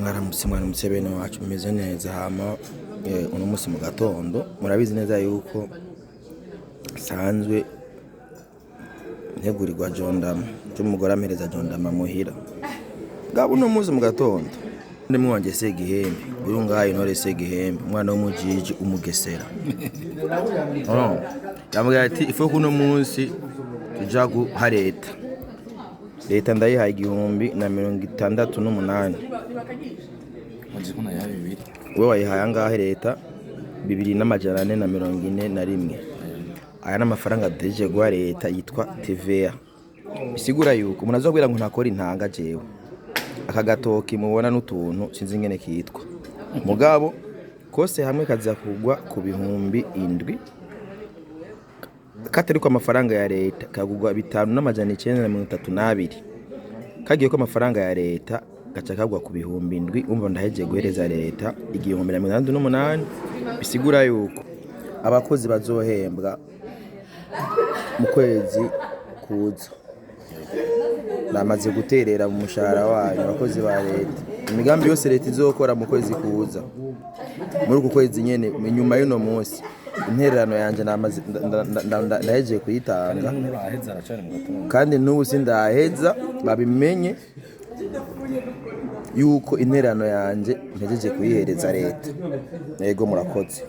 Mwaramutse, mwaramutse bene wacu, mumeze neza? Hama uno musi mu gatondo, murabizi neza yuko nsanzwe ntegurirwa jondama, c'umugore ampereza jondama muhira. Ngabo uno musi mu gatondo ndimwe wanje Segihembe, uyu ngaha intore Segihembe, umwana w'umujiji umugesera. Urumva? Yambwiye ati ifo kuno munsi tuja guha leta. Leta ndayihaye 1068. Waje ko nayaha bibiri. We wayihaye angahe leta? 2441. Aya ni amafaranga dutegereje guha leta yitwa TVA. Bisigura yuko umuntu azobwira ngo ntakora intanga jewe. Aka gatoki mubona n'utuntu sinzi ingene kitwa. Mugabo kose hamwe kaza kugwa ku 7000, katariko amafaranga ya leta kagugwa 5932. Kagiye ko amafaranga ya leta gaca kagwa ku 7000. Umva, ndahejeje guhereza leta 1068. Bisigura yuko abakozi bazohembwa mu kwezi kuza bamaze guterera mu mushahara wanyu. Abakozi ba leta, imigambi yose leta izokora mu kwezi kuza, muri uku kwezi nyene inyuma y'uno munsi, intererano yanje namaze ndahejeje kuyitanga. Nturaheza, aracari mu gatondo. Kandi n'ubu sindaheza, babimenye yuko intererano yanje mpejeje kuyihereza leta. Yego, murakoze.